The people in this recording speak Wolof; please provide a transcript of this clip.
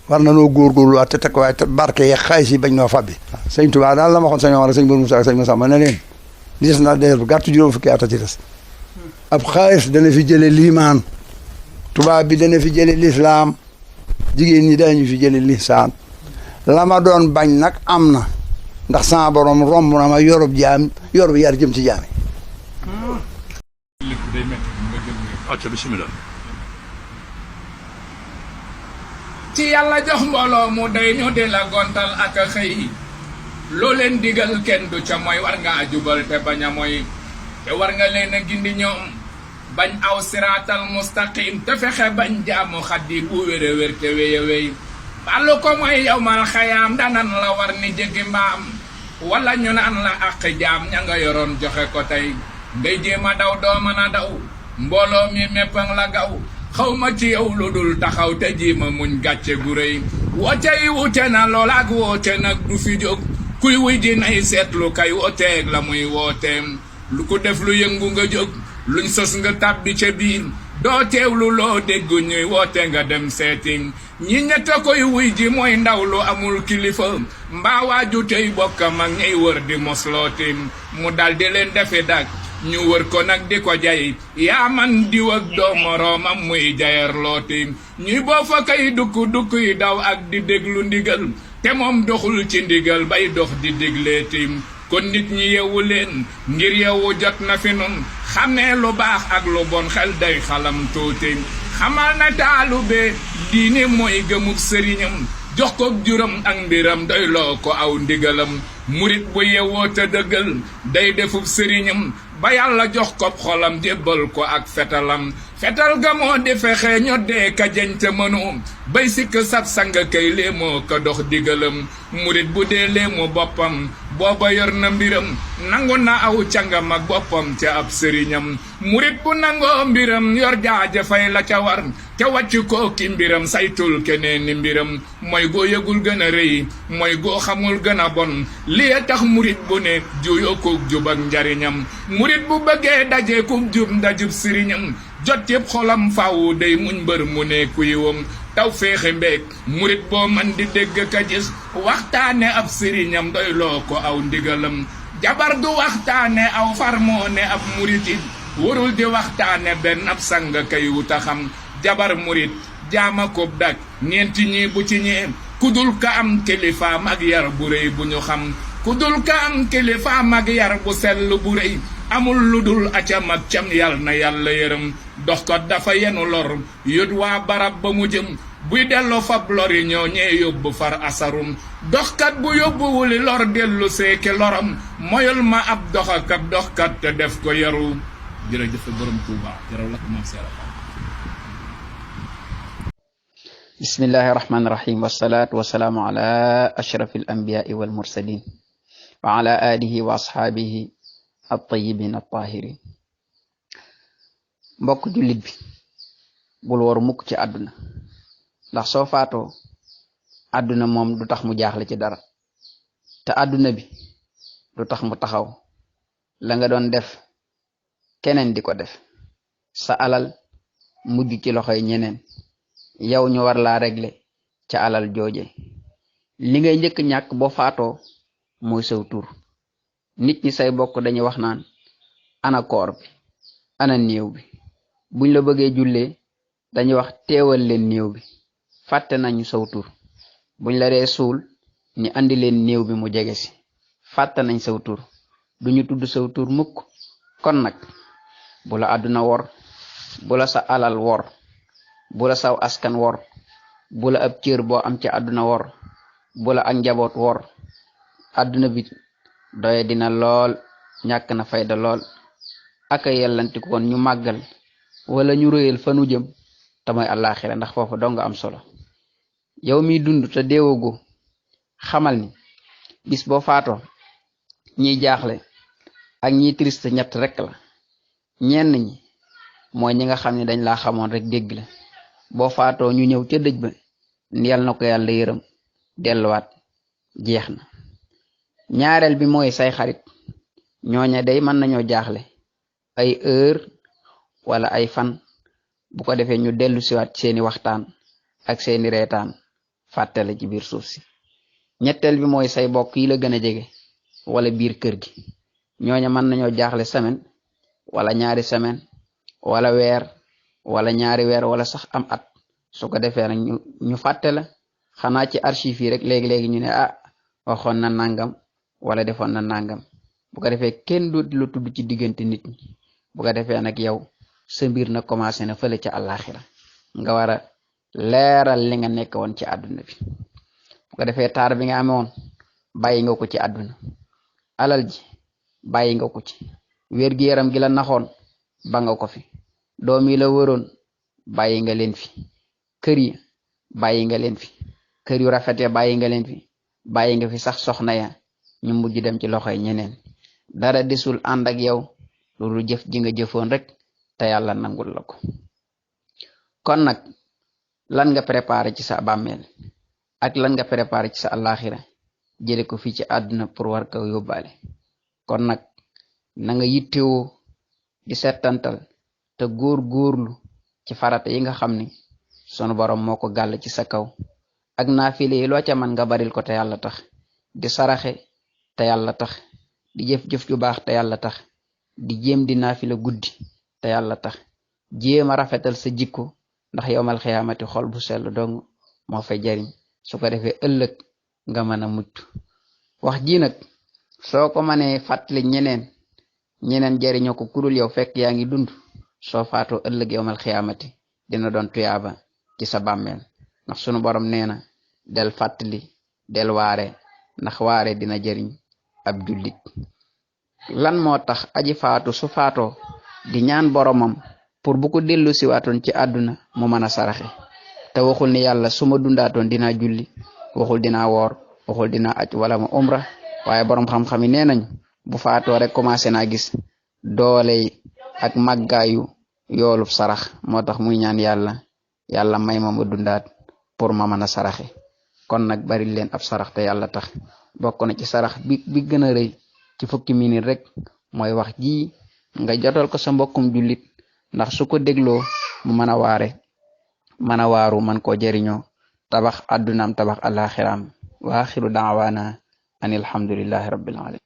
war na noo góorgóorluwaat te teg ko waaye barke yeeg xaalis yi bañ noo fabbi. sëñ Tuubaa daal la ma waxoon sëñ Omar sëñ Bourou Moussa ak sëñ Massamba ne leen di des na des bu gàtt juróom fukki at a ci des ab xaalis dana fi jële liimaan tubaab bi dana fi jële lislaam jigéen ñi dañu fi jële lisaan la ma doon bañ nag am na ndax sama borom romb na ma yorub jaam yorub yar jëm ci jaam yi. bismillah. ci yàlla jox mbooloo mu day ñu di la gontal ak a xëy loo leen digal kenn du ca mooy war nga jubal te bañ a mooy te war nga leen a gindi ñoom bañ aw siraatal mustaqim te fexe bañ jaamu xaddi bu wér a wér te wéy a wéy bàllu ko mooy yow mal xayaam danan la war ni jéggi mbaam wala ñu naan la àq jaam ña nga yoroon joxe ko tey ngay jéem a daw doo mën a daw mbooloo mi méppang la gaw xawma ci yow lu dul taxaw te jiima muñ gàcce gu rëy woote yi wute na lool ak woote nag du fi jóg kuy wuy di nay seetlu kay wooteeg la muy wooteem lu ko def lu yëngu nga jóg luñ sos nga tàbbi ca biir doo teewlu loo dégg ñuy woote nga dem seeti ñi ñetta koy wuy ji mooy ndaw lu amul kilifa mbaa waaju tey bokkam ak ñay wër di moslooti mu dal di leen defe dak ñu wër ko nag di ko jay yaa man diw ak doo moroomam muy jayar looti ñuy boo fa kay dukk yi daw ak di déglu ndigal te moom doxul ci ndigal bay dox di dégleeti kon nit ñi yeewu leen ngir yeewu jot na fi nun xamee lu baax ak lu bon xel day xalam tuuti xamal na taalube diine mooy gëmug sëriñam jox ko juram ak mbiram doy loo ko aw ndigalam murit bu yeewoo te dëggal day defub sëriñam ba yàlla jox ko xolam jébbal ko ak fetalam fetal ga moo di fexe ñoddee ka jañ te mënu bay sikk sab sang kay léemoo ko dox digalam murit bu dee léemu boppam booba yor na mbiram nangu na aw cangam ak boppam ca ab sëriñam murit bu nangoo mbiram yor jaajëfay la ca war te wàcc ko ki mbiram saytul keneen ni mbiram mooy goo yëgul gën a rëy mooy goo xamul gën a bon lii tax murit bu ne juyoo ko jub ak njariñam murit bu bëggee daje ku jub ndajub sëriñam jot yëpp xolam faawu day muñ mbër mu ne ku yiwam taw féexe mbeeg murit boo man di dégg ka gis waxtaane ab sëriñam doy loo ko aw ndigalam jabar du waxtaane aw far moo ne ab muritit warul di waxtaane benn ab sang kay wuta xam jabar murit jaama ko dak ñeenti ñi bu ci ñee kudul ka am kilifaam ak yar bu rëy bu ñu xam kudul ka am kilifaam ak yar bu sell bu rëy amul lu dul acam ak cam yal na yàlla yërëm dox ko dafa yenu lor yót waa barab ba mu jëm buy delloo fab lori ñoo ñee yóbbu far asarum doxkat bu yóbbuwuli lor dellu seeke loram moyul ma ab doxkat te def ko yaru jërëjëf borom Tuuba jaraw la ko moom seera bismillahi rahmani rahim wasalaatu wasalaamu ala ashrafil anbiyaai wal mursalin wa ala alihi wa ashaabihi at-tayyibin at-tahirin mbokk jullit bi bul waru mukk ci àdduna ndax soo faatoo àdduna moom du tax mu jaaxle ci dara te àdduna bi du tax mu taxaw la nga doon def keneen di ko def sa alal mujj ci loxoy ñeneen yow ñu war laa régler ca alal jooje li ngay njëkk ñàkk boo faatoo mooy saw tur nit ñi say bokk dañuy wax naan ana koor bi ana néew bi buñ la bëggee jullee dañuy wax teewal leen néew bi fàtte nañu saw tur buñ la dee suul ni andi leen néew bi mu jege si fàtte nañ saw tur duñu tudd saw tur mukk kon nag bu la àdduna wor bu la sa alal wor bu la saw askan wor bu la ab cër boo am ci àdduna wor bu la ak njaboot wor àdduna bi doye dina lool ñàkk na fayda lool aka yellanti kon ñu màggal wala ñu rëyal fa nu jëm te mooy àllaaxira ndax foofu dong am solo yow mi dund te deewogu xamal ni bis boo faatoo ñiy jaaxle ak ñiy triste ñett rek la ñenn ñi mooy ñi nga xam ne dañ laa xamoon rek dégg la boo faatoo ñu ñëw ca dëj ba yal na ko yàlla yërëm delluwaat jeex na ñaareel bi mooy say xarit ñooña day mën nañoo jaaxle ay heure wala ay fan bu ko defee ñu dellu siwaat seeni waxtaan ak seeni reetaan fàtte la ci biir suuf si ñetteel bi mooy say bokk yi la gën a jege wala biir kër gi ñooña mën nañoo jaaxle semaine wala ñaari semaine wala weer wala ñaari weer wala sax am at su ko defee nag ñu fàtte la xanaa ci archive yi rek léegi-léegi ñu ne waxoon na nangam wala defoon na nangam bu ko defee kenn du lu tudd ci diggante nit ñi bu ko defee nag yow sa mbir na commencé na fële ca àllaaxira nga war a leeral li nga nekk woon ci àdduna bi bu ko defee taar bi nga amoon bàyyi nga ko ci àdduna alal ji bàyyi nga ko ci wér-gi-yaram gi la naxoon ba nga ko fi doom yi la wëroon bàyyi nga leen fi kër yi bàyyi nga leen fi kër yu rafet ya bàyyi nga leen fi bàyyi nga fi sax soxna ya ñu mujj dem ci loxoy ñeneen dara desul ànd ak yow loolu jëf ji nga jëfoon rek te yàlla nangul la ko kon nag lan nga préparé ci sa bàmmeel ak lan nga préparé ci sa àllaaxira jële ko fii ci àdduna pour war ko yóbbaale kon nag na nga yittewoo di settantal te góor-góorlu ci farata yi nga xam ni sunu borom moo ko gàll ci sa kaw ak naafile yi loo ca man nga baril ko te yàlla tax di saraxe te yàlla tax di jëf-jëf ju baax te yàlla tax di jéem di naafile guddi te yàlla tax jéem a rafetal sa jikko ndax yowmal xiyaamati xol bu sell dong moo fay jariñ su ko defee ëllëg nga mën a mucc wax ji nag soo ko mënee fàttali ñeneen jariñoo ko kudul yow fekk yaa ngi dund soo faatoo ëllëg yowmal xiyaamati dina doon tuyaaba ci sa bàmmeel ndax sunu borom nee na del fàttali del waare ndax waare dina jariñ ab jullit lan moo tax aji faatu su faatoo di ñaan boromam pour bu ko dellu siwaatoon ci àdduna mu mën a saraxe te waxul ni yàlla su ma dundaatoon dinaa julli waxul dinaa woor waxul dinaa aj wala ma umra waaye borom xam-xam yi nee nañu bu faatoo rek commencé naa gis doole ak màggaayu yoolub sarax moo tax muy ñaan yàlla may ma dundaat pour ma mën a saraxe kon nag bari leen ab sarax te yàlla tax bokk na ci sarax bi gën a rëy ci fukki minute rek mooy wax ji nga jotal ko sa mbokkum jullit ndax su ko dégloo mu mën a waare mën a waaru man koo jëriñoo tabax addunaam tabax alaxiraam wa axiru daawaana an alhamdulillahi rabbil alamin